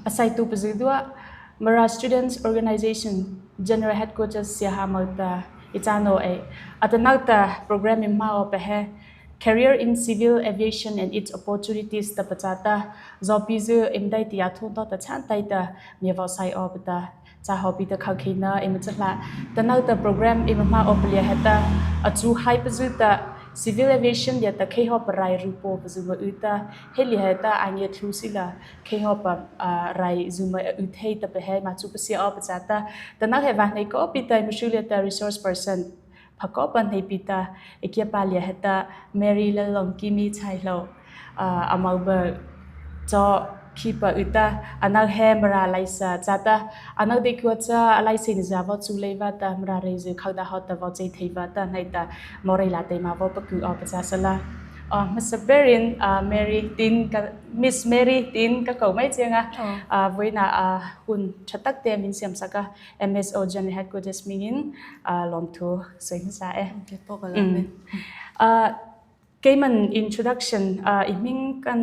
Asaitu pazidua Mara Students Organization General Headquarters Siaha Malta Ichano e atanauta program im mao pehe Career in Civil Aviation and its Opportunities ta pachata zopi zu imdai tia thun to ta chan tai ta miaw sai o ta cha ho pi ta khau khina im chla tanau ta program im ma o plia heta achu hai pazu ta civil aviation ya ta khei ho parai ru po pazu ma u ta heli heta ange thu sila khei ho pa rai zu ma u thei ta pe he ma chu pasia o pacha ta tanau he wa nei ko pi ta mushulia ta resource person phako pan hei pi ta ikia pa lia heta Mary lalong kimi chai hlo amau ba cho khipa uta anau he mara laisa chata anau de kwa cha alai sin ja wa chu leiwa ta mara re ju khauda hot ta wa chei theiwa ta nai ta morai la te ma wa pa ku o pa cha sala Masaberin Mary tin ka Miss Mary tin ka ko mai chenga voina hun thatak te min siam saka MSO General Headquarters mingin lawmthu soin sa e. Keiman introduction i hming kan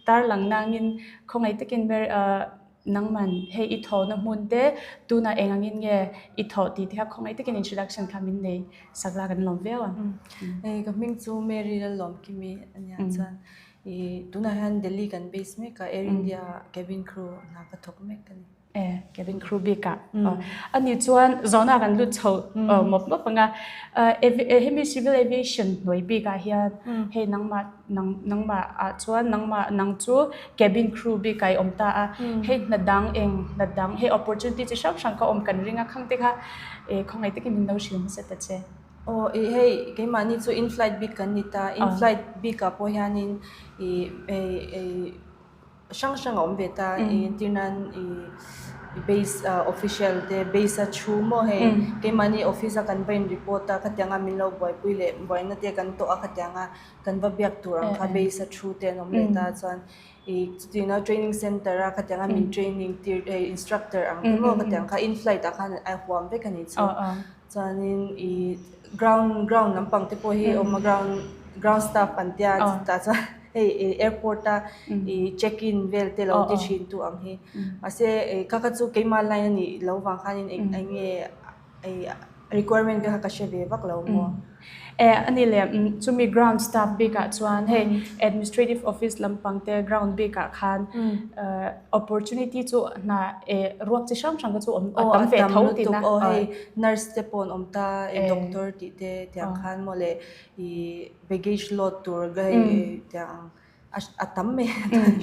tarlang nangin khawngaih takin nangman hei i thawhna hmun te tuna engangin nge i thawh tih te kha khawngaih takin introduction kha min nei sak la kan lawm viau ang. Ka hming chu Mary Lalawmkimi ania chuan i tunah hian Delhi kan base mek a, Air India cabin crew hna ka thawk mek a ni. Cabin crew bik ah ani chuan zawhna kan lut chho mawp mawp anga hemi civil aviation hnuai bik ah hian hei nangmah nangmah ah chuan nangmah nang chu cabin crew bik ah i awm ta a hei hna dang eng hna dang hei opportunity chi hrang hrang ka awm kan ring a khang te kha khawngaih takin min lo hrilh hmasa ta che. Aw i hei keimahni chu in flight bik kan ni ta in flight bik ah pawh hianin i hrang hrang a awm ve ta i entir nan i base official te base a thu maw hei keimahni office a kan va in report a khatianga min lo buaipui leh buaina te kan tawh a khatianga kan va biak tur ang kha base a thu te an awm leh ta chuan i chutina training center a khatianga min training tir hei instructor ang te maw khatiang kha in flight ah khan a huam vek a ni chu chuanin i ground ground lampang te pawh hi a awm a ground ground staff an tia chutah chuan. Hei ih airport a ih check in vel te lo ti thin tu ang hi mahse ih kha kha chu keimah line a nih loh vang khanin eng eng nge ih requirement te kha ka hre ve vak lo maw. Eh ani leh chumi ground staff bik ah chuan hei administrative office lampang te ground bik ah khan opportunity chu hna eh ruak chi hrang hrang te chu awm a tam ve tho tihna. Aw hei nurse te pawh an awm ta doctor tih te tiang khan maw le ih baggage load tur ga hei tiang a tam mai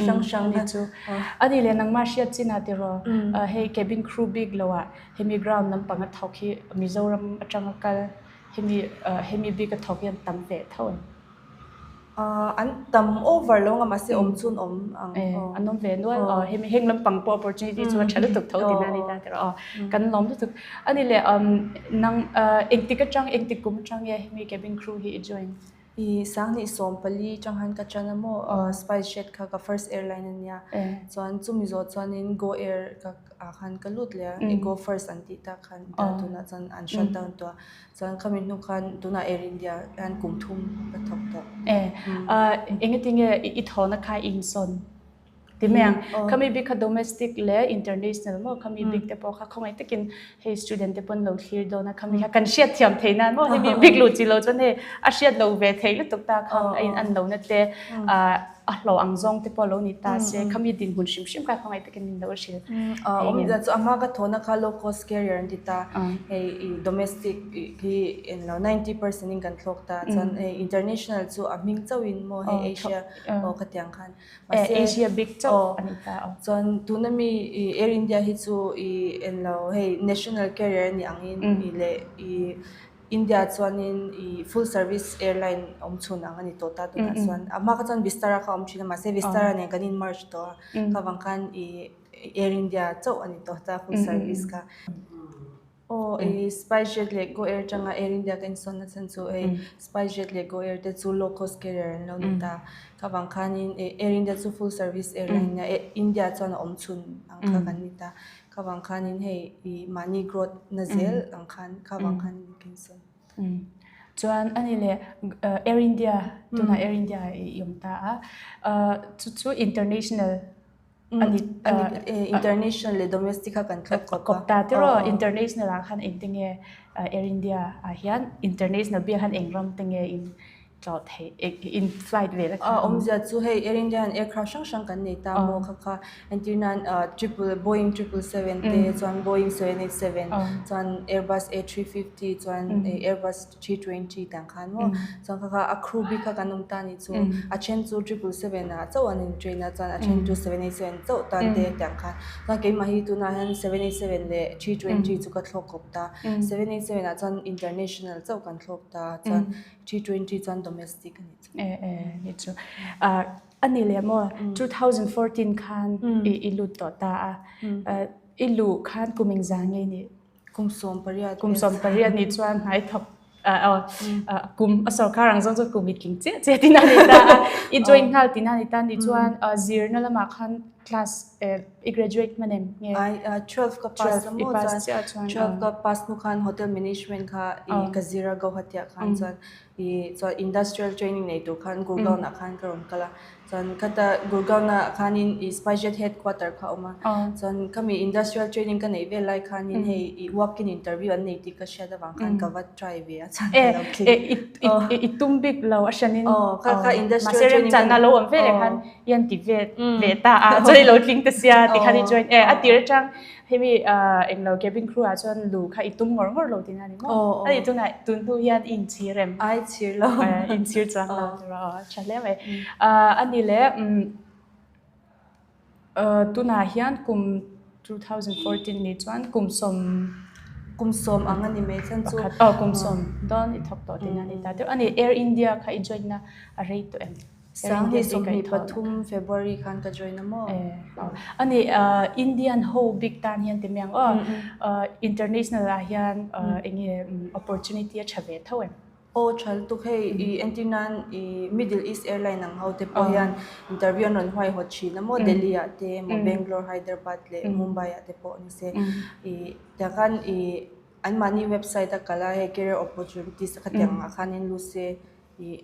hrang hrang ni chu ani leh nangmah hriat chin ah tiraw hei cabin crew bik lo ah hemi ground lampang a thawk hi Mizoram atanga kal hemi hemi bik a thawk hi an tam ve tho ang. An tam over lo ang a mahse awm chun awm ang an awm ve nual aw hemi heng lampang pawh opportunity chu a tha lutuk tho tihna a ni ta tiraw aw kan lawm lutuk. Ani leh nang engtik atang engtik kum atang nge hemi cabin crew hi i join? I Sanghnih 14 tang han ka chan a maw Spice Jet kha ka first airline a nia chuan chumi zawh chuanin Go Air ka ah khan ka lut leh a Go First an tih tak khan ta tunah chuan an shut down tawh a chuan khami hnu khan tunah Air India hian kum thum ka thawk tawh. Engetinge i thawhna kha i insawn? Ti mai ang. Khami bik kha domestic leh international maw khami bik te pawh kha khawngaih takin hei student te pawn lo thlir dawn a khami kha kan hriat thiam thei nan maw hemi bik luh chi lo chuan hei a hriat lo ve thei lutuk ta kha a in an lo na te a hlawh ang zawng te pawh lo ni ta se khami dinhmun hrim hrim kha khawngaih takin min lo hrilh. Awmzia chu a hma ka thawhna kha low cost carrier an ti ta hei domestic hi englo 90% in kan thlawk ta chuan hei international chu a hming chauhin maw hei Asia aw khatiang khan Mahse, Asia bik chauh a ni ta aw. Chuan tuna mi i Air India hi chu i en lo hei national carrier a nih angin i leh i India chuanin i full service airline awm chhun ang a ni tawh ta tunah chuan. A hma kha chuan Vistara kha a awm thin a mahse Vistara nen kan in merge tawh a kha vang khan i Air India chauh a ni tawh ta full service kha. Aw i SpiceJet leh Go Air atanga Air India ka insawn na chhan chu hei SpiceJet leh Go Air te chu low cost carrier an lo ni ta. Kha vang khanin Air India chu full service airline nia India chuan a awm chhun ang kha kan ni ta. Kha vang khanin hei i mahni growth na zel ang khan kha vang khanin ka insawn. Chuan ani leh Air India tunah Air India i awm ta a chu chu international. Ani International leh domestic kha kan thlawp kawp a. Kawp ta tiraw international ah khan engte nge Air India ah hian international biak khan eng ram te nge in tlawh theih in flight vel a kha. Awmzia chu hei Air India hian aircraft hrang hrang kan nei ta maw kha kha entir nan triple Boeing 777 te chuan Boeing 787 chuan Airbus A350 chuan Airbus 320 tah khan maw chuan kha kha a crew bik kha kan awm ta ni chu a then chu 777 ah chauh an in train a chuan a then chu 787 chauh tan te tah khan chuan keimah hi tunah hian 787 leh 320 chu ka thlawk kawp ta 787 ah chuan international chauh kan thlawk ta chuan 320 chuan domestic a ni chu. E e ni chu a ni leh maw 2014 khan i lut tawh ta a i luh khan kum engzah nge ni? Kum 18. Kum 18 ni chuan hnai thawk kum a sorkar ang zawng chuan kum i tling chiah chiah tin a ni ta a i join nghal tin a ni ta ni chuan zirna lamah khan class i graduate hman em nge? Ai 12 ka pass a maw chuan 12 ka pass hnu khan hotel management kha i ka zir a Guwahati ah khan chuan i chuan industrial training nei tur khan Gurgaon ah khan ka rawn kal a Chuan khata Gurgaon ah khanin i SpiceJet headquarter kha a awm a. Chuan khami industrial training ka neih vel lai khanin hei i walk in interview an nei tih ka hriat avang khan ka va try ve a chuan ka lo tling. I tum bik lo a hranin kha kha industrial training mahse remchanna lo awm ve leh khan i an ti ve ve ta a chuan i lo tling ta sia tikhan i join e a tir atang Hemi englo cabin crew ah chuan lu kha i tum ngawr ngawr lo tihna a ni maw? A nih tunah tun hnu hian i inchhir em? Ai chhir lo. Inchhir chuang lo tih rawh aw tha hle mai. A ni le tunah hian kum 2014 ni chuan kum sawm kum sawm ang a ni mai chuan chu aw kum sawm dawn i thawk tawh tihna a ni ta deuh. A ni Air India kha i join na a rei tawh em? 2023 February khan ka join a maw? A ni, Indian ho bik tan hian ti mai ang aw. International ah hian enge opportunity a tha ve tho em? Aw tha lutuk hei i entir nan i Middle East Airline ang ho te pawh hian interview an rawn huaihawt thin a maw Delhi ah te emaw Bangalore, Hyderabad leh Mumbai ah te pawh ni se i tiang khan i anmahni website a kal a hei career opportunities a khatiang ah khanin lut se i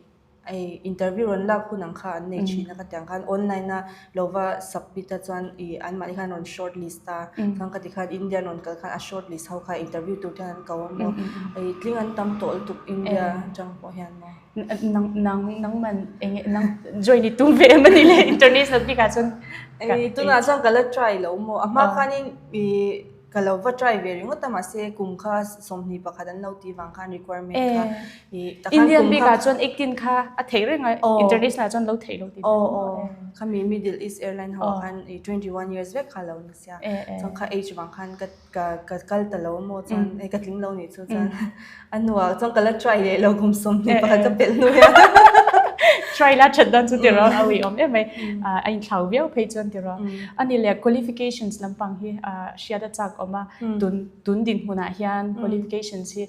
Hei interview rawn lak hun ang kha an nei thin a ka ti ang khan online a lo va submit a chuan ih anmahni khan rawn short list a chuan ka ti khan India an rawn kal khan a short list ho kha interview tur te hian an ko a maw ih tling an tam tawh lutuk India atang pawh hian maw. Nang nang nangman eng nang join i tum ve em a ni le international bik ah chuan. Ih tunah chuan ka la try lo maw a hma khanin ih Ka lo va try ve ringawt a mahse kum kha 21 an lo tih vang khan requirement kha i takhan kum kha Indian bikah chuan 18 kha a theih reng a international ah chuan lo theih lo tih aw aw khami Middle East airline ho ah khan i 21 years vek kha lo ni sia chuan kha age vang khan ka ka ka kal ta lo maw chuan hei ka tling lo nih chu chuan a hnuah chuan ka la try leh lo kum 21 ka pelh hnu hian try la that dawn chu tiraw a uiawm em mai a inthlau viau phei chuan tiraw Ani leh qualifications lampang hi hriat a chak awm a, tun tun dinhmunah hian qualifications hi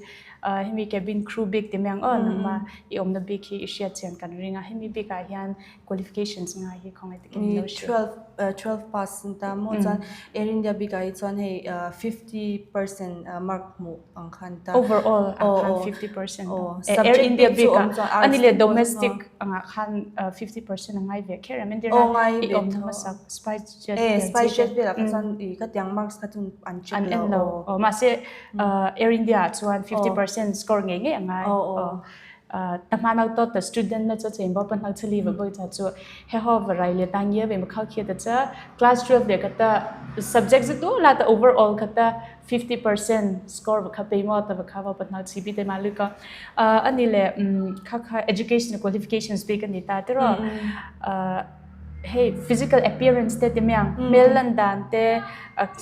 hemi cabin crew bik ti mai ang aw nangma i awmna bik hi i hriat chian kan ring a, hemi bikah hian qualifications ngai hi khawngaih takin min lo hrilh. 12 pass an ta maw chuan Air India bikah hi chuan hei 50% mark hmuh ang kha an ta. Overall ah khan 50% Air India bikah ani leh domestic angah khan 50% a ngai ve kher em entir na i awm na hmasak SpiceJet eh SpiceJet velah kha chuan i ka tiang marks kha chu an check lo an en lo aw mahse Air India ah chuan 50% score ngei ngei a ngai aw ta hma nau to ta student na chu chen bo pa nau chali va boi cha chu he ho va rai le tang ye ve ma khau khia ta cha class 12 le ka ta subject zu tu la ta overall ka ta 50% score va kha pe maw ta va kha va patnal chi bi te ma lu ka ani le kha kha education qualifications bik ani ta tero hei physical appearance te ti miang hmel lan dan te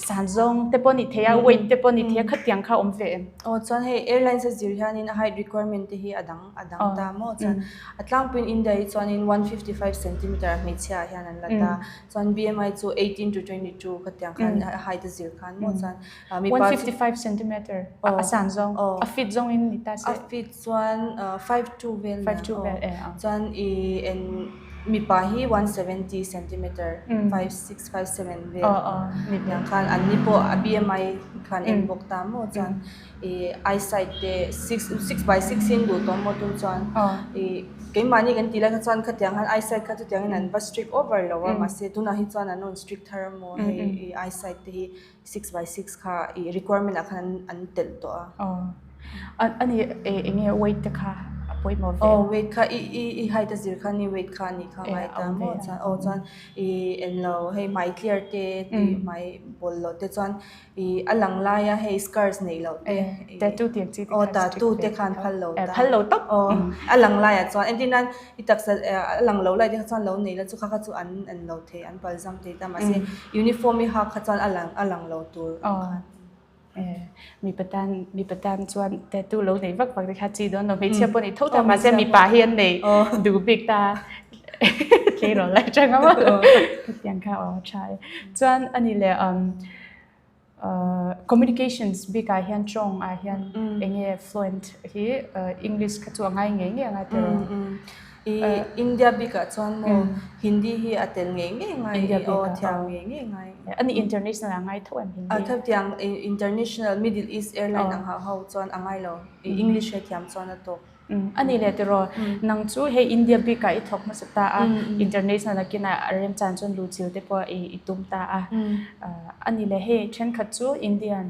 san zawng te pawh ni thei a weight te pawh ni thei a khatiang kha awm ve em aw chuan hei airlines a zir hianin a height requirement te hi a dang a dang ta maw chuan a tlangpuiin India hi chuanin 155 centimeter a hmeichhia ah hian an la ta Chuan BMI chu 18 to 22 ka tiang khan a height a zir khan maw chuan mipa chu 155 centimeter a san zawng a fit zawng in ni ta se a fit chuan 52 vel 52 vel e chuan i en Mipa hi 170 centimeter, 5 6 5 7 vel tiang khan an ni pawh a BMI khan en bawk ta maw chuan ih eyesight te 6 6 by 6 in duh tawh maw tum chuan ih keimahni kan tih lai kha chuan khatiang khan eyesight kha chutiangin an va strict over lo a mahse tunah hi chuan an rawn strict thar a maw hei ih eyesight te hi 6 by 6 kha ih requirement ah khan an telh tawh a. Aw ani eng nge weight te kha a pawimawh ve? Aw weight kha i i i height a zir khan i weight kha a nih kha ngai ta maw chuan aw chuan i englo hei hmai clear te i hmai bawl loh te chuan i a lang laia hei scars neih loh te tattoo tih ang chi te khan aw tattoo te khan phal lo ta phal lo tawp aw a lang laiah chuan entir nan i taksa a lang lo lai te kha chuan lo nei la chu kha kha chu an en lo thei an palzam thei ta mahse uniform i hak kha chuan a lang a lang lo tur ang khan. Mipa tan mipa tan chuan tattoo lo nei vak vak te kha chi dawn lo hmeichhia pawh nei tho ta mahse mipa hi an nei duh bik ta tleirawl lai tang a maw hetiang kha aw tha e chuan ani leh Communications bikah hian tawng ah hian eng nge fluent hi English kha chu a ngai ngei ngei anga tiraw? I India bikah chuan maw Hindi hi a tel ngei ngei ngai aw thiam ngei ngei ngai. Ani international ah ngai tho em Hindi? A khatiang international Middle East airline ang ha ho chuan a ngai lo English he thiam chuan a tawk. A ni leh tiraw, nang chu hei India bikah i thawk hmasa ta a, international nakinah a remchan chuan luchil te pawh i tum ta a. A ni leh hei thenkhat chu Indian,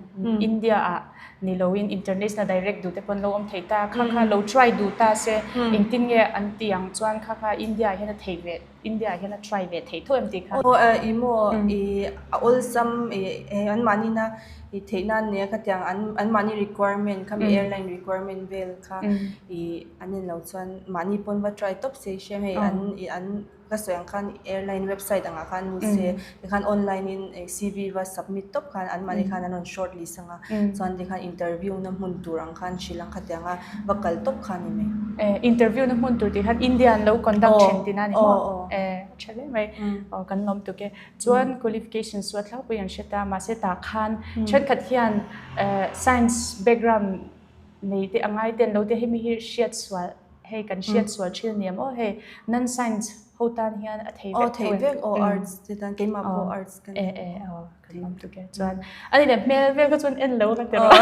India ah ni loin international direct duh te pawh an lo awm thei ta a, kha kha lo try duh ta se engtin nge an tih ang chuan kha kha India ah hian a thei ve, India ah hian a try ve thei tho em tih kha. Aw i maw i a awlsam i hei anmahni na i theih nan nia khatiang an anmahni requirement kha mi airline requirement vel kha i an en lo chuan mahni pawn va try tawp se hriam hei an i an ka sawi ang khan airline website angah khan lut se tikhan online in CV va submit tawp khan anmahni khan an rawn short list ang a chuan tikhan interview na hmun tur ang khan hrilh ang khatiang a va kal tawp kha a ni mai. Interview na hmun tur tih khan India an lo conduct thin tih na a ni maw? A tha hle mai. Aw kan lawm tuk e. Chuan qualifications chu a tlangpui an hre ta mahse tah khan thenkhat hian science background nei te a ngai te an lo ti a hemi hi hriat sual hei kan hriat sual thil ni em aw hei non science ho tan hian a thei vek tho em? Aw thei vek aw arts te tan keimah pawh arts ka ni. Kan lam tuk e. Chuan ani le hmel vel kha chuan en lo ka ti rawh.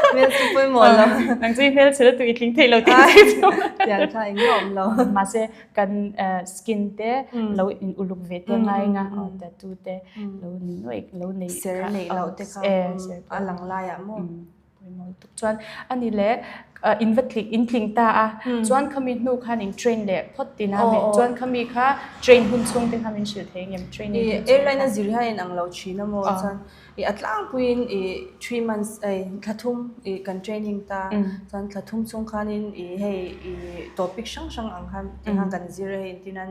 Hmel chu pawimawh lo. Nang chu i hmel chhe lutuk i tling thei lo tih chu chu. Tiang kha eng nge awm lo. Mahse kan skin te lo in uluk ve te ngai nga aw tattoo te lo ni nuai lo nei kha. Ser neih loh te kha a lang laiah maw. Pawimawh lutuk chuan ani le in va tling in tling ta a chuan khami hnu khan in train leh phawt tin a me chuan khami kha train hun chhung te kha min hrilh thei ngem training hun chhung airline a zir hian in ang lo thin a maw chuan i a tlangpuiin i 3 months ei thla thum i kan training ta chuan thla thum chhung khanin i hei i topic hrang hrang ang khan te khan kan zir a hei entir nan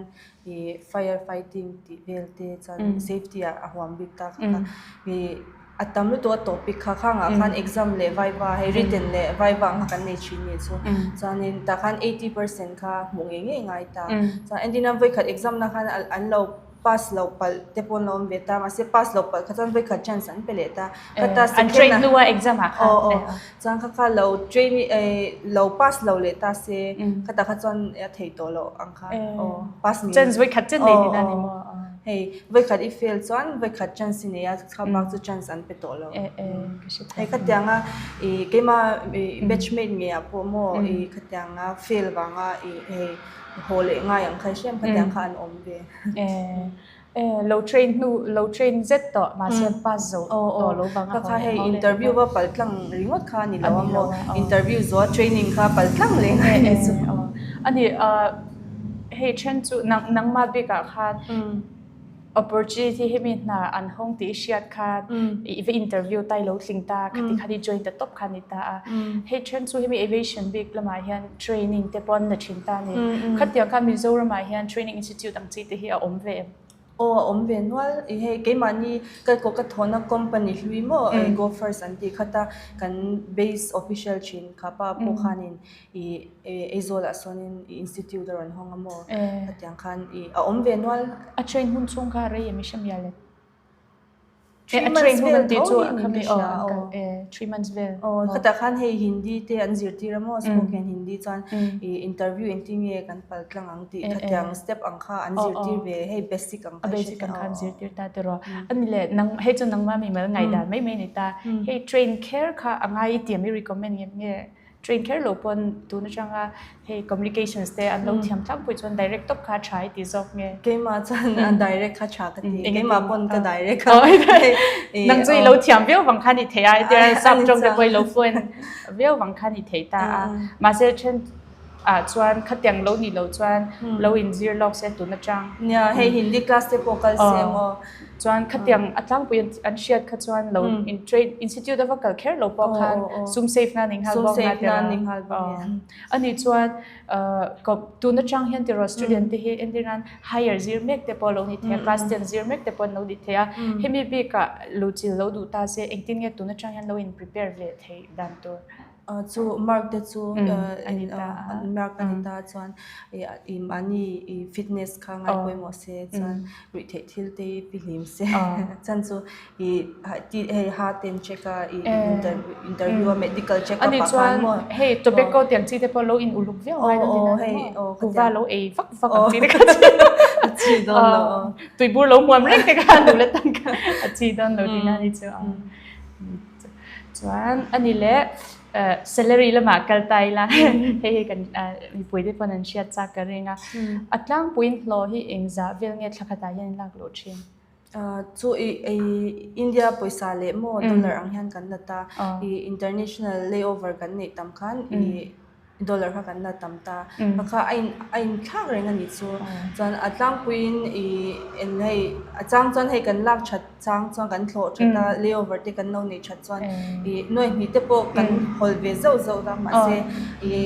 i fire fighting tih vel te chuan safety ah a huam bik ta kha i A tam lutuk a topic kha khangah khan exam leh viva hei written leh viva ang kha kan nei thin nih chu. Chuanin tah khan 80% kha hmuh ngei ngei ngai ta. Chuan entirna vawikhat exam na khan an lo pass lo palh te pawh an lo awm ve ta mahse pass lo palh kha chuan vawikhat chance an pe leh ta. Khata second a. An train hnua exam ah khan. Aw aw chuan kha kha lo train lo pass lo leh ta se khatah kha chuan a theih tawh loh ang kha aw pass ngei. Chance vawikhat chen nei tihna a ni maw? Hei vawikhat i fail chuan vawikhat chance i nei a kha bak chu chance an pe tawh lo. Hei khatianga i keima i batchmate ngei ah pawh maw i khatianga fail vanga i hei haw leh ngai ang kha i hriam khatiang kha an awm ve. Lo train hnu lo train zet tawh mahse an pass zo tawh lo vang a haw leh hei interview va pal tlang ringawt kha a ni lo a maw interview zawh a training kha pal tlang leh ngai a ni chu. Ani hei then chu nangmah bikah khan opportunity hi mi hna an hawng tih i hriat khan i va interview ta i lo tling ta khati khan i join ta tawp kha a ni ta a. Hei then chu hemi aviation bik lamah hian training te pawh an la thin ta a ni. Khatiang khan Mizoramah hian training institute ang chi te hi a awm ve em? Aw a awm ve nual. I hei keimahni ka kaw ka thawhna company hlui maw Go First an tih khat a kan base official thin kha pa pawh khanin i Aizawl ah sawnin i institute a rawn hawng a maw khatiang khan i a awm ve nual. A train hun chhung kha rei em i hre mial em? A 3 train months hun vel an tih tho chu hi niin khami ka aw hria an kal aw. e 3 months vel Aw maw. Khatah khan hei Hindi te an zirtir a maw, spoken Hindi chuan i interview engtin nge kan pal tlang ang tih E e khatiang step ang kha an aw zirtir aw ve hei basic ang a kha i basic hre ang thei kha aw an aw. zirtir ta tiraw. Ani le nang hei chu nangma mi mal ngaih dan mai mai ni ta. Hei train kher kha a ngai i tiam i recommend ngem nge train kher lo pawn tun atanga hei communications te an lo thiam tlangpui chuan direct top kha tha i ti zawk nge. Keimah chuan direct kha tha ka ti. Keimah pawn ka direct a. Nang chu i lo thiam viau vang khan i thei a, tia sap tawng te pawh i lo fluent viau vang khan i thei ta a. Mahse then ah chuan khatiang lo nih loh chuan lo inzir lawk se tun atang. Nia, hei Hindi class te pawh kal se maw. Chuan khatiang a tlangpui an hriat kha chuan lo in train institute a va kal kher lo pawh khan sum save nan inghal bawk na tira. Ani chuan tun atang hian tiraw student te hi entir nan higher zir mek te pawh lo ni thei a, class 10 zir mek te pawh an lo ni thei a. Hemi bikah luchil lo duh ta se engtin nge tun atang hian lo in prepare ve thei dan tur. Chu mark te chu mark a ni ta chuan i mahni i fitness kha ngai pawimawh se chuan ruihtheih thil te hi fihlim se chuan chu i hei ha ten check a i interview a medical check up ah khan maw. Hei tobacco tiang chi te pawh lo in uluk viau ngai dawn tina hei kuva lo ei vak vak ang chi te kha a chi dawn lo tuibur lo muam reng te kha nu le tan kha a chi dawn lo tina ni chu. Chuan ani le salary lamah kal ta ila hei hi kan mipui te pawn an hriat chak ka ring a. A tlangpuiin hlawh hi engzah vel nge thla khatah hian in lak luh thin? Chu i India pawisa leh maw dollar ang hian kan la ta. I international layover kan neih tam khan i dollar kha kan la tam ta. Kha kha a in a inthlak reng a nih chu. Chuan a tlangpuiin i en hei a chang chuan hei kan lak that chang chuan kan thlawh that a, layover te kan lo neih that chuan i nuai hnih te pawh kan hawl ve zauh zauh a mahse i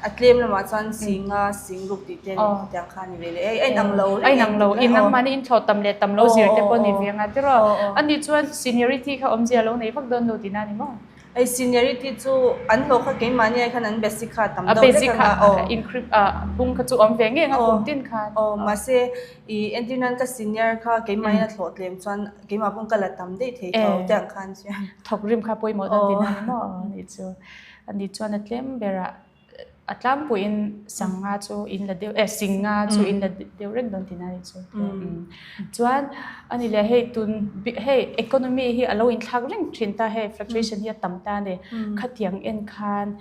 a tlem lamah chuan singa sing ruk tih te tiang kha a ni ve leh a inang lo reng a inang lo nangmahni in thlawh tam leh tam lo zir te pawh a ni ve anga tiraw ani chuan seniority kha awmzia lo nei vak dawn lo tihna a ni maw? Hei seniority chu an hlawh kha keimahni ai khan an basic kha a tam deuh vek anga aw. Increase pung kha chu awm ve ngei anga kum tin khan. Aw mahse i entir nan ka senior kha keimahni a thlawh tlem chuan keimah pawh ka la tam daih thei tho te ang khan chuan. Thawk rim kha pawimawh dawn tihna a ni maw anih chu. Ani chuan a tlem berah A tlangpuiin sanga chu in la deuh eh singa chu in la deuh reng dawn tihna a ni chu. Chuan a ni leh hei tun hei economy hi a lo inthlak reng thin ta hei fluctuation hi a tam ta a ni. Khatiang en khan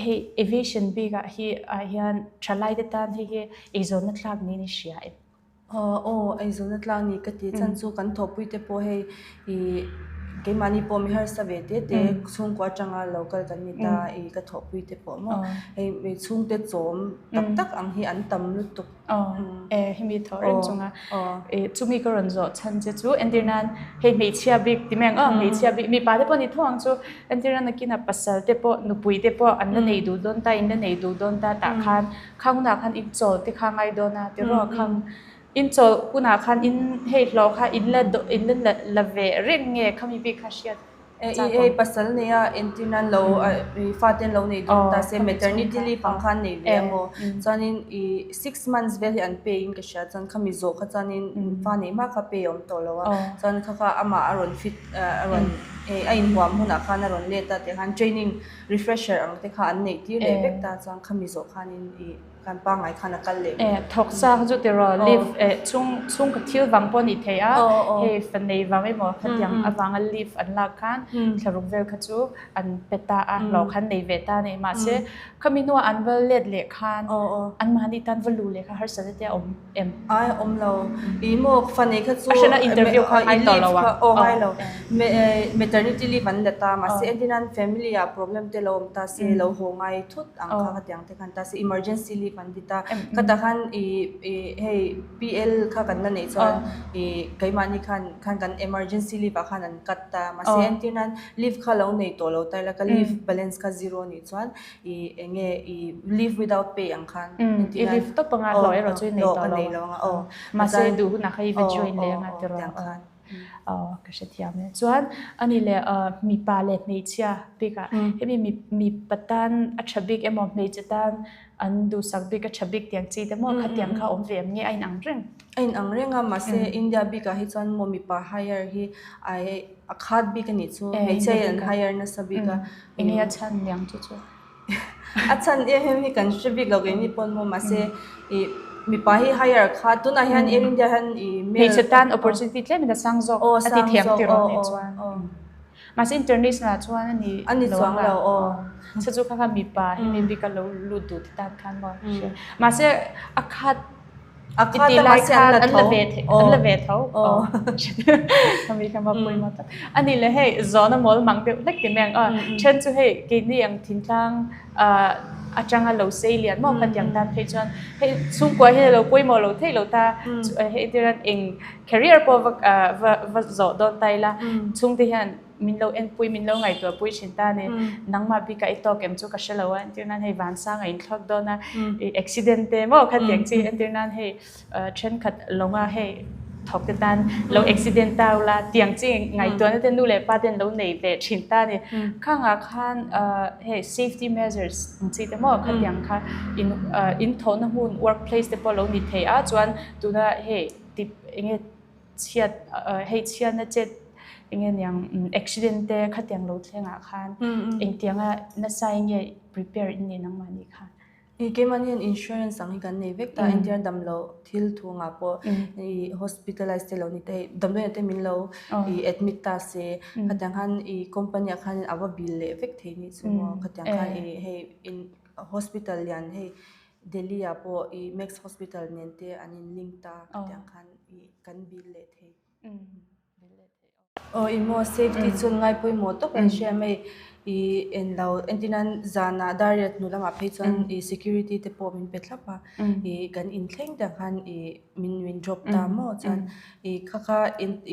hei aviation bikah hi ah hian thalai te tan hei hi eizawnna thlak niin i hria em? Aw, eizawnna tlang ni ka ti. Chan chu kan thawhpui te pawh hei ih keimahni pawh mi harsa ve te te chhungkua atanga lo kal kan ni ta ih ka thawhpui te pawh maw hei chhungte chawm tak tak ang hi an tam lutuk. Aw, e hemi thawh reng chunga ih chumi ka rawn zawh chhan che chu entir nan hei hmeichhia bik ti mai ang aw hmeichhia bik mipa te pawh ni tho ang chu entir nan nakinah pasal te pawh nupui te pawh an la nei duh dawn ta in la nei duh dawn ta tah khan Khang hunah khan in chawl te kha ngai dawn a tiraw khang in chawl hunah khan in hei hlawh kha in la in la la ve reng nge khami bik kha hriat chak awm. Hei pasal nei a entir nan lo fate an lo nei dawn ta se maternity leave ang khan nei ve emaw chuanin i 6 months vel hi an pay in ka hria chuan khami zawh kha chuanin fa nei hma kha pay a awm tawh lo a chuan kha kha amah a rawn fit a rawn a inhuam hunah khan a rawn let a tikhan training Refresher ang te kha an neih tir leh vek ta chuan khami zawh khanin ih kan pangngai khan a kal leh mai. Thawk sa kha chu tiraw leave chhung chhung ka thil vang pawh a nih theih a, hei fa nei vang emaw khatiang avanga leave an lak khan thlaruk vel kha chu an pe ta a, hlawh khan nei ve ta a ni. Mahse khami hnuah an va let leh khan anmahni tan va lu leh kha harsat te a awm em? Ai awm lo. Ih maw fa nei kha chu A hrena interview kha ngai tawh lo a. Aw ngai lo. Maternity leave an la ta mahse entir nan family ah problem te lo awm ta se lo haw ngai thut ang kha khatiang te khan ta se emergency leave an ti ta. Khatah khan ih ih hei PL kha kan la neih chuan ih keimahni khan khan kan emergency leave ah khan an cut ta mahse entir nan leave kha lo nei tawh lo ta ila ka leave balance kha zero a nih chuan I eng nge i leave without pay ang khan i leave tawp anga hlawh erawh chu i nei tawh lo ang. Mahse duh hunah kha i va join leh anga tiraw. Ka hrethiam e. Chuan ani leh mipa leh hmeichhia bikah hemi mipa tan a tha bik emaw hmeichhe tan an duhsak bik a tha bik tiang chi te maw khatiang kha awm ve em nge a inang reng? A inang reng a, mahse India bikah hi chuan maw mipa hire hi a khat bik a nih chu, hmeichhia hian an hire nasa bik a. Enge a chhan niang chu chu? A chhan em em hi kan hre bik lo keini pawn maw mahse ih mipa hi hire kha tunah hian Air India hian ih male Hmeichhe tan opportunity tlem in a sang zawk a ti thiam tiraw nih chuan mahse international ah chuan a ni lo ang a chu chu kha kha mipa hi mi bik a lo lut duh te tan khan maw mahse a khat A khat a mahse an la tho. An la ve tho. Khami kha ma pawimawh tak. Ani le hei zawhna mawl mang deuh hlek ti mai ang aw. Then chu hei keini ang thingtlang atanga lo sei lian maw kha tiang tan phei chuan hei chhungkua hian a lo pawimawh lo theih lo ta. Hei tirhan eng career pawh va va zawh dawn ta ila chhungte hian Min lo enpui, min lo ngaihtuahpui thin ta a ni. Nangmah bikah i tawk em chu ka hre lo a, entir nan hei vansang a inthlawk dawn a, i accident te maw khatiang chi entir nan hei thenkhat lawnga hei thawk te tan lo accident ta ula tiang chi ngaihtuahna te nu leh pa ten lo nei ve thin ta a ni. Khangah khan hei safety measures ang chi te maw khatiang kha in inthawhna hmun workplace te pawh lo ni thei a chuan tuna hei tip enge chhiat hei chhiatna chet enge niang accident te khatiang lo thlengah khan engtianga nasa nge prepare in ni nangmah ni khan. I keimahni hian insurance ang hi kan nei vek ta entir damlo thil thungah pawh i hospitalize te lo ni te hei damdawiin te min lo i admit ta se khatiang khan i company ah khan a va bill leh vek thei ni chu maw khatiang khan i hei in hospital lian hei Delhi ah pawh i Max hospital nen te an in link ta khatiang khan i kan bill leh thei. Aw i maw safety chu an ngai pawimawh tawp an hria mai i en lo entir nan zanah dar riat hnu lamah phei chuan i security te pawh min pe thlap a i kan inthleng tak khan i min min drop ta maw chuan i kha kha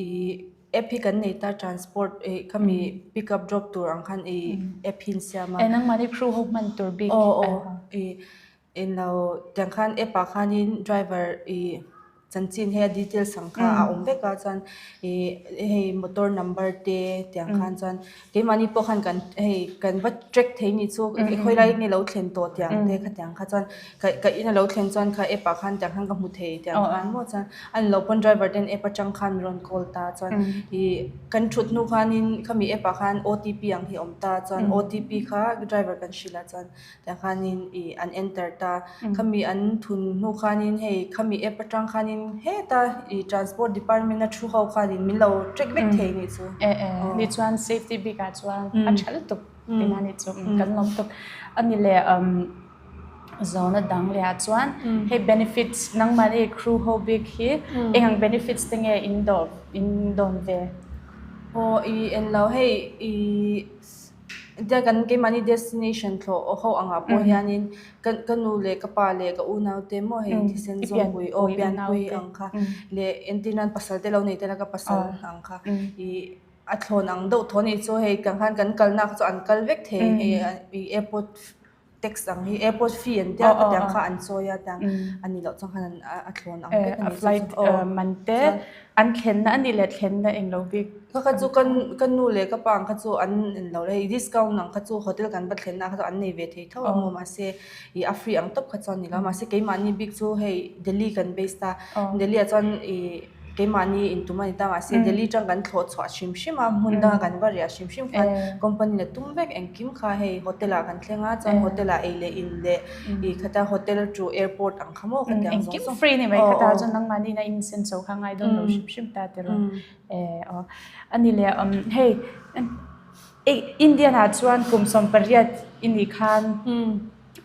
i app hi kan nei ta transport i khami pick up drop tur ang khan i app hi an siam a. Nangmahni crew ho hman tur bik. Aw aw i Englo tiang khan app ah khanin driver ih chanchin hei a details ang kha a awm vek a chuan ih hei motor number te tiang khan chuan keimahni pawh khan kan hei kan va track thei ni chu khawi lai nge lo thlen tawh tiang te khatiang kha chuan ka ka in a lo thlen chuan kha app ah khan tiang khan ka hmu thei tiang khan maw chuan a ni lo pawn driver ten app atang khan min rawn call ta chuan ih kan thut hnu khanin khami app ah khan OTP ang hi a awm ta chuan OTP kha driver kan hrilh a chuan Tiang khanin ih an enter ta. Khami an thun hnu khanin hei khami app atang khanin heta ih transport department a thu ho khanin min lo track vek thei nih chu. E e ni chuan safety bik ah chuan a tha lutuk tina ni chu kan lawm tuk. Ani leh zawhna dang leh ah chuan hei benefits nangmahni crew ho bik hi eng ang benefits te nge in dawh in dawn ve? Aw ih englo hei ih. Tia kan keimahni destination thlawh ho angah pawh hianin ka ka nu leh ka pa leh ka unau te maw hei thisen zawngpui aw pianpui ang kha leh entir nan pasal te lo nei tela ka pasal ang kha ih a thlawn ang deuh thaw a nih chu hei kan khan kan kalna kha chu an kal vek thei hei ih airport Tax ang hi airport fee an tia ka tiang kha an chawi a tiang a nih loh chuan khan a thlawn ang vek a ni flight man te an thlenna a nih leh thlenna eng lo bik ka kha chu kan ka nu leh ka pa ang kha chu an en lo le discount ang kha chu hotel kan va thlenna kha chu an nei ve thei tho a maw mahse ih a free ang tawp kha chuan ni lo mahse keimahni bik chu hei Delhi kan base ta Delhi ah chuan ih Keimahni intum a ni ta mahse Delhi tang kan thlawh chhuah hrim hrim a, hmun danga kan va riah hrim hrim khan company la tum vek engkim kha hei hotel ah kan thleng a chuan hotel ah ei leh in leh ih khata hotel to airport ang kha maw khatiang zawng zawng. Engkim free ni mai khata chuan nangmahni ina in sen chho kha ngai dawn lo hrim hrim ta tiraw aw a ni leh hei Indian ah chuan kum 18 i nih khan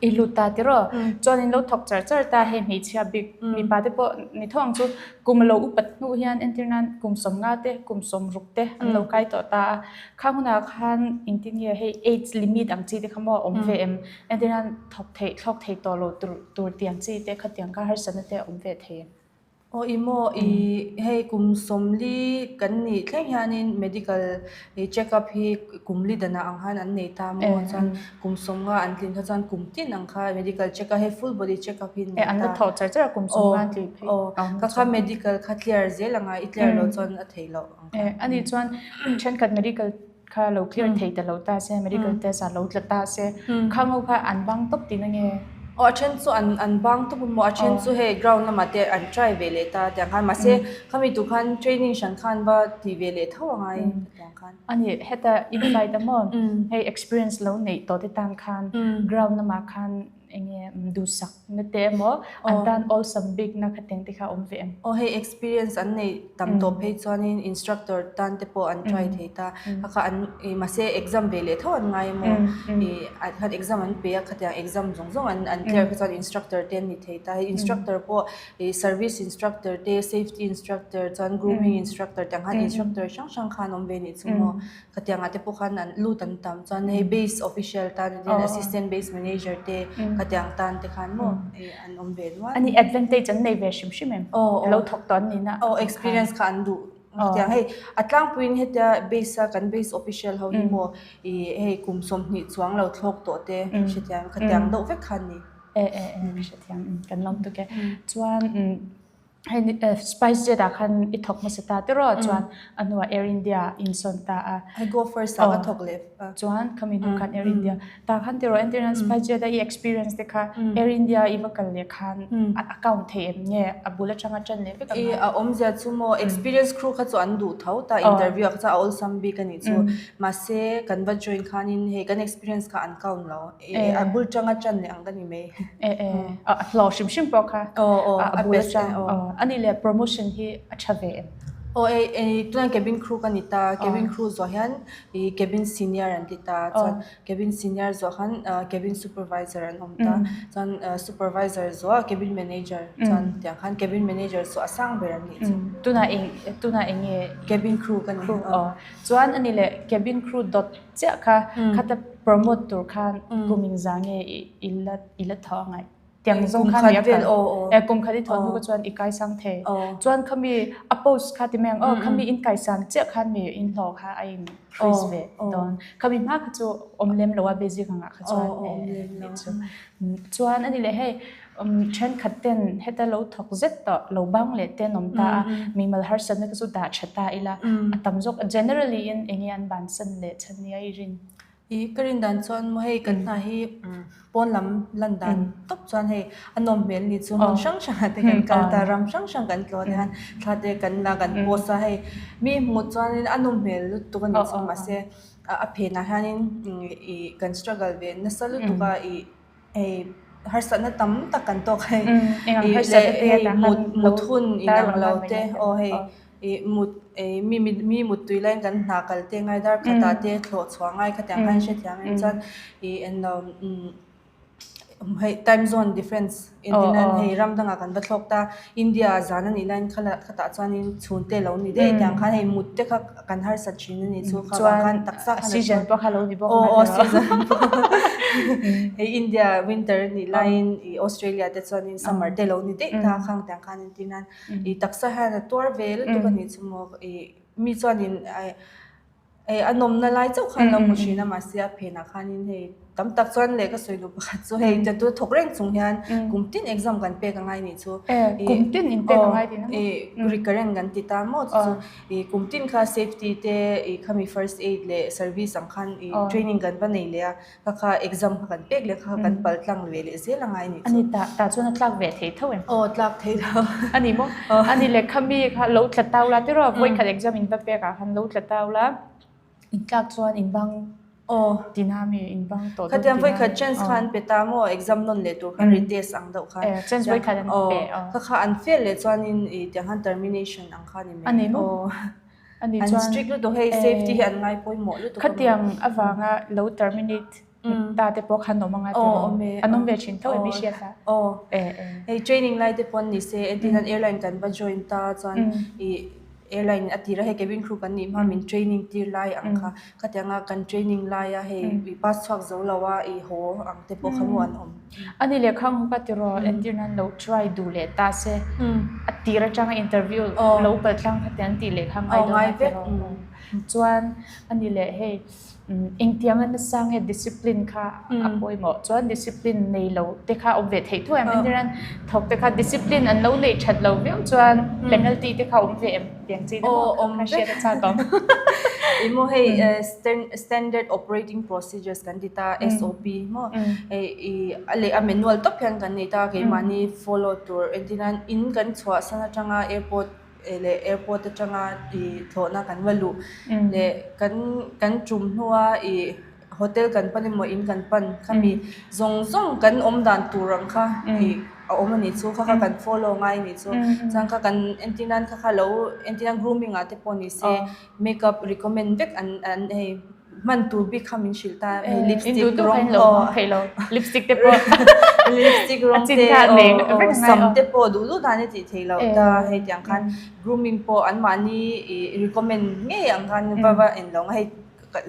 I lut ta tiraw? Chuan in lo thawk char char ta hei hmeichhia bik mipa te pawh ni tho ang chu kum a lo upat hnu hian entir nan kum 50 te kum 60 te an lo kai tawh ta a. Khang hunah khan engtin nge hei age limit ang chi te kha maw a awm ve em? Entir nan thawk theih thlawk thei tawh lo tur tur tiang chi te khatiang kha harsatna te a awm ve thei em? Aw i maw i hei kum 40 kan nih thleng hianin medical i check up hi kum li danah ang khan an nei ta maw chuan kum 50 an tlin kha chuan kum tin ang kha medical check up hei full body check up hi an nei ta. An la thawh char char a kum 50 an tlin phei. Aw ka kha medical kha clear zel anga i clear loh chuan a theih loh ang kha. Ani chuan thenkhat medical kha lo clear thei ta lo ta se, medical test ah lo tla ta se, khang ho kha an bang tawp tihna nge? Aw a then chu an an bang tawp a maw, a then chu hei ground lamah te an try ve leh ta tiang khan mahse khami tur khan training hran khan va ti ve leh tho a ngai tiang khan. Ani heta in flight a maw, hei experience lo neih tawh te tan khan ground lamah khan Enge duhsak na te emaw an tan awlsam bik na kha teng te kha awm ve em? Aw hei experience an nei tam tawh phei chuanin instructor tan te pawh an try thei ta. Kha kha an ih mahse exam ve leh tho an ngai emaw ih khan exam an pe a khatiang exam zawng zawng an an clear kha chuan instructor te an ni thei ta. Hei instructor pawh ih service instructor te safety instructor chuan grooming instructor tiang khan instructor hrang hrang khan awm ve nih chu maw. Khatiangah te pawh khan an lut an tam chuan hei base official tan a hian assistant base manager te khatiang tan te khan maw an awm ve nual. Ani advantage an nei ve hrim hrim em? Lo thawk tawh an nihna. Aw experience kha an duh. Khatiang hei a tlangpuiin hetia base a kan base official ho hi maw ih hei kum 20 chuang lo thlawk tawh te hrethiam khatiang deuh vek kha an ni. E e e hrethiam kan lawm tuk e. Chuan Hei SpiceJet ah khan i thawk hmasa ta tiraw chuan a hnuah Air India in sawn ta a. Hei Go First ah ka thawk leh a. Chuan khami hnu khan Air India tah khan tiraw entirnan SpiceJet a i experience te kha Air India i va kal leh khan a account thei em nge a bul atanga tan leh vek ang a? I a awmzia chu maw experience crew kha chu an duh tho ta interview ah kha chuan a awlsam bik a nih chu mahse kan va join khanin hei kan experience kha an count lo. A bul tanga chan leh ang ka ni mai. E e a hlawh hrim hrim pawh kha a bul atang ani leh promotion hi a tha ve em? Aw e e tunah cabin crew ka ni ta cabin crew zawh hian ih cabin senior an ti ta chuan cabin senior zawh khan cabin supervisor an awm ta chuan supervisor zawh cabin manager chuan tiang khan cabin manager chu a sang ber an nih chu. Tunah eng tunah eng nge? Cabin crew ka ni. Aw chuan ani leh cabin crew dawt Chiah kha khata promote tur khan kum in za nge i la i la thaw angai. Tiang zawng khan mi a kal. E kum khat i thaw hnu ka chuan i kaisang thei. Chuan khami a post kha ti mai ang aw khami in kaisan chiah khan mi in hlawh kha a in increase ve dawn. Khami hma kha chu awm lem lo a basic angah kha chuan e chu. Chuan ani leh hei Thenkhat ten heta lo thawk zet tawh lo bang leh te an awm ta a, mimal harsatna te chu dah tha ta ila, a tam zawk generally in enge an bansan leh chhan nia i rin? I ka rin dan chuan maw hei kan hna hi pawn lam lan dan tawp chuan hei a nawm hmel ni chu hmun hrang hrang ah te kan kal ta, ram hrang hrang kan tlawh te hian thla te kan la kan post a hei mi hmuh chuanin a nawm hmel lutuk a ni chu mahse a phenah hianin i kan struggle ve nasa lutuk a i Hei harsatna tam tak kan tawk hei. Eng harsatna te hei mut mut hun inang lo te aw hei ih mut ih mi mi mut tui laiin kan hna kal te ngai dar khatah te thlawh chhuah ngai khatiang khan hrethiam em chuan ih englo hei time zone difference entirnan hei ram dangah kan va thlawk ta India ah zan a nih laiin khala khatah chuanin chhun te lo ni daih tiang khan hei mut te kha kan harsat thin a nih chu kha vang khan taksa khan a season pawh kha lo ni bawk aw aw season pawh hei India winter a nih laiin ih Australia te chuanin summer te lo ni daih ta khang tiang khan an tin a ih taksa hian a tuar ve lutuk a nih chu maw ih mi chuanin Hei a nawmna lai chauh khan lo hmu thin a mahse a phenah khanin hei tam tak chuan leh ka sawi duh pakhat chu hei tattoo thawk reng chung hian kum tin exam kan pek angai nih chu. Kum tin in pek angai tih na maw? Recurrent kan ti ta maw chu chu kum tin kha safety te khami first aid leh service ang khan training kan va nei leh a kha kha exam kha kan pek leh kha kha kan pal tlang ve leh zel angai nih chu. Ani tah tah chuan a tlak ve thei tho em? Aw tlak thei tho. Ani maw? Ani leh khami kha lo tla tau la tiraw vawikhat exam in va pek ah khan lo tla tau la in tlak chuan in bang Aw tina mi in bang tawh dawn tina. Khatiang vawikhat chance kha an pe ta maw exam nawn leh tur khan retest ang deuh khan. Chance vawikhat an pe aw. Kha kha an fail leh chuanin i tiang khan termination ang kha ni mai. Ani maw? Ani chuan an strict lutuk hei safety hi an ngai pawimawh lutuk a Khatiang avanga lo terminate ta te pawh khan awm anga tiraw an awm ve thin tho em i hriat a Hei training lai te pawh an ni se entirnan airline kan va join ta chuan i Airline a tira hei cabin crew kan nih hma min training tir lai ang kha khatianga kan training laia hei i pass chhuak zo lo a i haw ang te pawh kha maw an awm. Ani leh khang ho kha tiraw entir nan lo try duh leh ta se a tir atanga interview lo pal tlang kha te an tih leh kha ngai dawn a tiraw chuan ani leh hei Engtianga nasa nge discipline kha a pawimawh chuan discipline nei lo te kha awm ve theih thuai em? Entirnan thawk te kha discipline an lo neih that lo viau chuan penalty te kha awm ve em tiang chi te pawh kha hriat a chak awm. Ih maw hei standard operating procedures kan ti ta SOP maw hei ih a leh a manual tawp hian kan nei ta keimahni follow tur entirnan in kan chhuahsan atanga airport leh airport atanga ih thlawhna kan va luh leh kan kan tum hnua ih hotel kan pan emaw in kan pan khami zawng zawng kan awm dan tur ang kha ih a awm a nih chu kha kha kan follow ngai a nih chu chuan kha kan entir nan kha kha lo entir nan grooming ah te pawh ni se makeup recommend vek an an hei. Hman tur bik kha min hrilh ta hei lipstick rawng aw lipstick te pawh lipstick rawng te aw sam te pawh duh duh dan a tih theih loh ta hei tiang khan grooming pawh an mahni ih recommend ngei ang khan va va en lo ang hei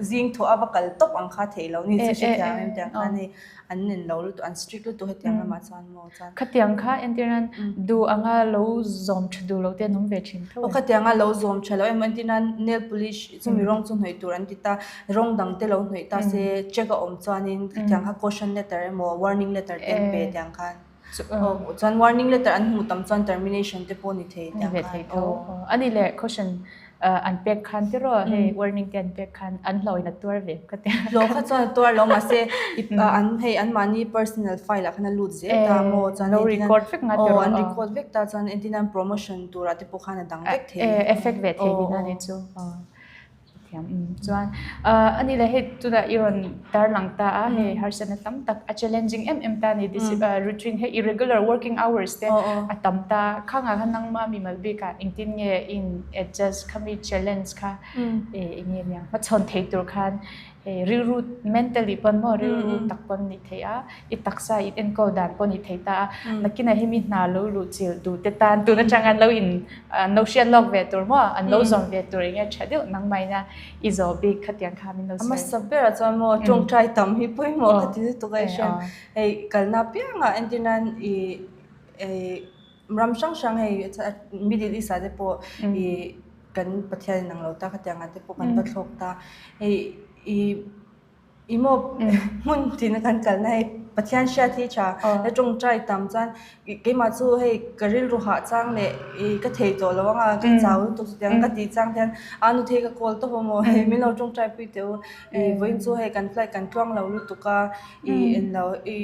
zing thawh a va kal tawp ang kha theih loh ni chu hrethiam em tiang khan hei an en lo lutuk an strict lutuk hetiang lamah chuan maw chuan. Khatiang kha entir nan duh anga lo zawm tha duh lo te an awm ve thin tho em? Aw khatiang a lo zawm tha lo em entir nan nail polish chumi rawng chu hnawih tur an ti ta rawng dang te lo hnawih ta se check a awm chuanin khatiang kha caution letter emaw warning letter te an pe tiang khan aw chuan warning letter an hmuh tam chuan termination te pawh ni thei tiang khan aw. Ani leh caution an pek khan tiraw hei warning te an pek khan an hlawhin a tuar ve ka ti. Hlawh kha chuan a tuar lo mahse an hei anmahni personal file ah khan a lut zel ta maw chuan lo record vek nga tiraw aw an record vek ta chuan entir nan promotion turah te pawh khan a dang vek thei effect ve thei tihna a nih chu thiam chuan ani leh hei tunah i rawn tarlang ta a hei harsatna tam tak a challenging em em ta a ni routine hei irregular working hours te a tam ta khangah khan nangma mimal bikah engtin nge in adjust khami challenge kha eng nge niang hmachhawn thei tur khan hei rilru mentally pawn maw rilru tak pawn nih theih a i taksa in enkawl dan pawh nih theih ta a nakinah hemi hna lo luh chilh duh te tan tun atang an lo in an lo hriat lawk ve tur maw an lo zawm ve tur eng nge tha deuh nangmahina i zawh bik khatiang kha min lo sawi. A hmasa berah chuan maw tawngtai tam hi pawimawh ka ti lutuk a i hria hei kalna apiangah entir nan i ram hrang hrang hei Middle East ah te pawh i kan Pathian in ang lo ta khatiang ah te pawh kan va thlawk ta hei i i maw hmun tina kan kalna hei Pathian hriat hi tha la tawngtai tam chuan keimah chu hei ka rilru hah chang leh i ka thei tawh lo anga ka chau lutuk chutiang ka tih chang hian a nu thei ka call tawp a maw hei min lo tawngtai pui teh u i vawiin chu hei kan flight kan tluang lo lutuk a i englo i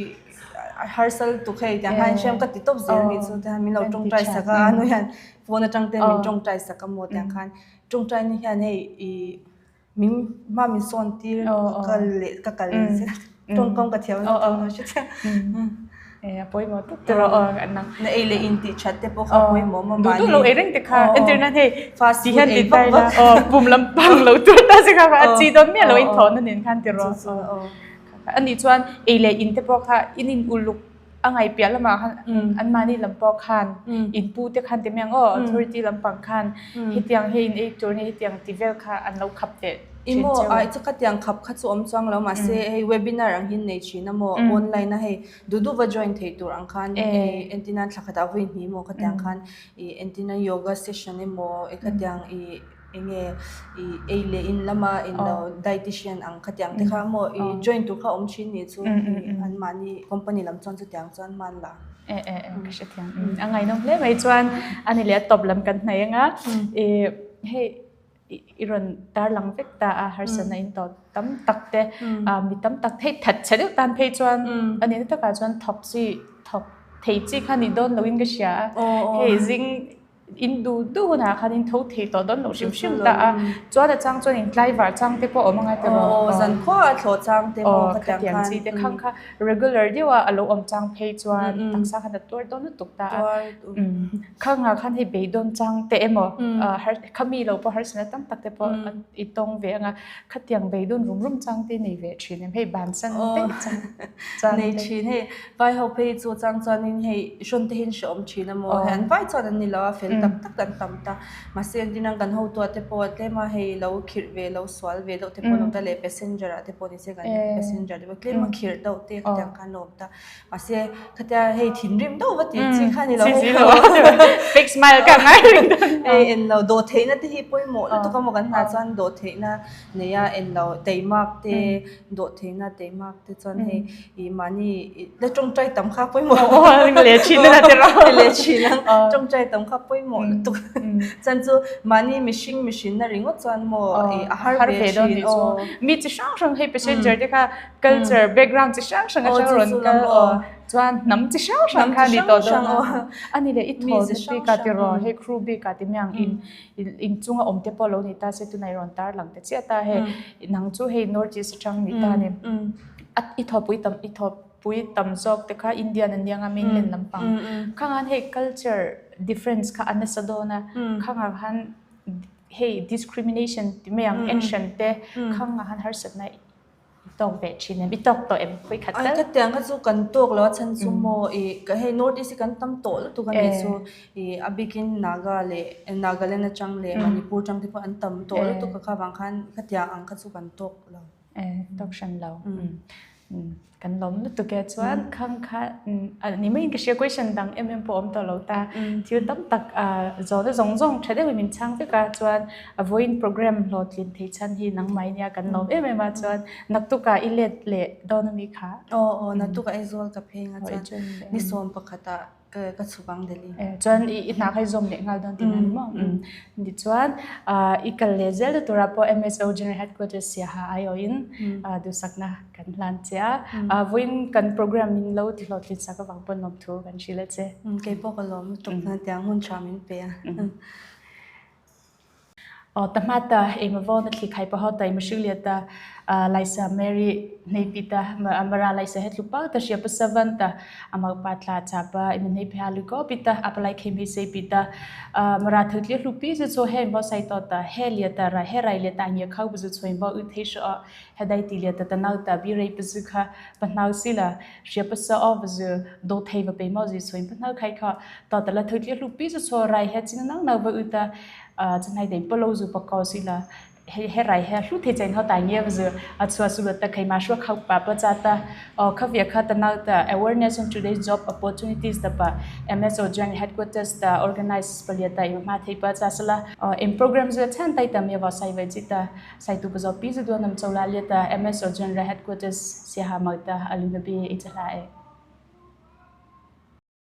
harsa lutuk hei tiang khan hriam ka ti tawp zel anih chu tiang min lo tawngtai sak a anu hian phone atang te min tawngtai sak a maw tiang khan tawngtai ni hian hei ih min hma min sawn tir ka kal leh ka kal leh zel tawngkam ka thiam lo tawng hre chiang a pawimawh tawp te rawh aw an nang na ei leh in tih that te pawh kha pawimawh maw duh duh lo ei reng te kha entir nan hei fast food ei vak vak aw pum lampang lo tur ta se kha a chi dawn miah lo in thawhna nen khan ti rawh Ani chuan ei leh in te pawh kha in in uluk a ngaih piah lamah khan anmahni lam pawh khan in pu te khan ti mai ang aw authority lampang khan hetiang hi in ei tur nia hetiang ti vel kha an lo khap teh thin cheu. Emaw chu khatiang khap kha chu awm chuang lo mahse hei webinar ang hi nei thin a maw online a hei duh duh va join thei tur ang khan entir nan thla khatah vawi hnih maw khatiang khan entir nan yoga session emaw khatiang ih Enge i ei leh in lama in lo dietitian ang khatiang te kha maw i join tur kha awm thin nih chu an mahni company lam chuan chutiang chuan hman la. E e e ka hrethiam a ngaihnawm hle mai chuan ani leh a tawp lam kan hnaih anga i hei i rawn tarlang vek ta a harsatna in tawh tam tak te mi tam tak hei that chhe deuh tan phei chuan a nihna takah chuan thawk chi thawk thei chi kha ni dawn loin ka hria a hei zing In duh duh hunah khan in tho thei tawh dawn loh hrim hrim ta a, chuan a chang chuan in tlaivar chang te pawh a awm angai ta rawh. Aw zankhua a thlawh chang te pawh ka tiang khan. Chi te khang kha regular deuh a alo awm chang phei chuan taksa khan a tuar dawn lutuk ta a. Khangah khan hei beidawn chang te emaw khami lo pawh harsatna tam tak te pawh i tawng ve anga khatiang beidawn rum rum chang te nei ve thin em hei bansan daih chang chang te. Nei thin hei Vai ho phei chu chang chuanin hei hrawn te hian hrehawm thin a maw? Hei an vai chuan an ni lo a, fel Tak tak an tam ta. Mahse entirnan kan hotu ah te pawh tlema hei lo khirh ve lo sual ve deuh te pawh an awm ta leh passenger ah te pawh ni se kan passenger te pawh tlema khirh deuh te khatiang khan an awm ta. Mahse khatia hei thinrim deuh va tih chi kha ni lo hei. Fake smile ka ngai ring dawn. Hei en lo dawhtheihna te hi pawimawh lutuk a maw kan hna chuan dawhtheihna nei a en lo teimak te dawhtheihna teimak te chuan hei ih mahni la tawngtai tam kha pawimawh leh thin a ti rawh leh thin ang tawngtai tam kha pawimawh lutuk chuan chu mahni mihring mihrinna ringawt chuan maw ih a har ve thin aw mi chi hrang hrang hei passenger te kha culture background chi hrang hrang atang rawn kal aw chuan hnam chi hrang hrang kha ni tawh dawn a ani leh i thaw bik a ti rawh hei crew bik a ti miang in inchunga awm te pawh lo ni ta se tunah i rawn tar lang ta chiah ta hei nang chu hei North East atang ni ta ni i thawpui tam i thawpui tam zawk te kha Indian an nia nga mainland lampang khang han hei culture difference kha a nasa dawn a khang ah khan hei discrimination ti mai ang en hran te khang ah khan harsatna I tawk ve thin em? I tawk tawh em? Khawi khat tal? Ai ka tiang kha chu kan tawk lo a chhan chu maw i hei North East hi kan tam tawh lutuk a nih chu i a bikin Naga leh Nagaland atang leh Manipur atang te pawh an tam tawh lutuk a kha vang khan ka tiang ang kha chu kan tawk lo. Tawk hran lo. Kan lawm lutuk e chuan khang kha ni maiin ka hria question dang em em pawh a awm tawh lo ta. Thil tam tak zawhna zawng zawng tha deuhin min chhang vek a chuan A vawiin program hlawhtlin thei chhan hi nangmah nia kan lawm em em a chuan naktukah i let leh dawn ami kha? Aw aw naktukah Aizawl ka phei nga chuan ni 11 ah ka chhuk ang Delhi. Chuan i hna kha i zawm leh nghal dawn tihna ni maw? Ni chuan i kal leh zel na turah pawh MSO General Headquarters Siaha aiawhin duhsakna kan hlan che a. Vawiin kan program min lo ti hlawhtlin sak avang pawn lawmthu kan hrilh a che. Keipawh ka lawm lutuk tiang hun tha min pe a. Aw tamata emaw na thli khai paho tai mihring lian ta laisa Mary hnei pi ta mara laisa he tlupa ta hria pa savan ta amak pa tla cha pa emaw hnei pha lu ko pi ta apalai khem hi sei pi ta mara thut li hlu pi zu cho he bo sai to ta he lia ta ra he rai lia ta nge khau bu zu choin bo u thei sho he dai ti lia ta ta nau ta bi rei pa zu kha pa nau si la hria pa sa o bu zu do thei va pe mo zu choin pa nau khai kha to ta la thut li hlu pi zu cho rai he chin nau nau va u ta chunai dei polo zu pakaw si la he rai he hlu the chain ho tai nge zu a chua su ta khai ma shua khau pa pa cha ta o khavia kha ta nau ta awareness on today's job opportunities ta pa MSO joint headquarters ta organize palia ta ma thei pa cha sala em program zu chan tai ta me wa sai vai chi ta sai tu pa zo pi zu do nam chola lia ta MSO general headquarters sia ha ma ta aluna bi i chala e.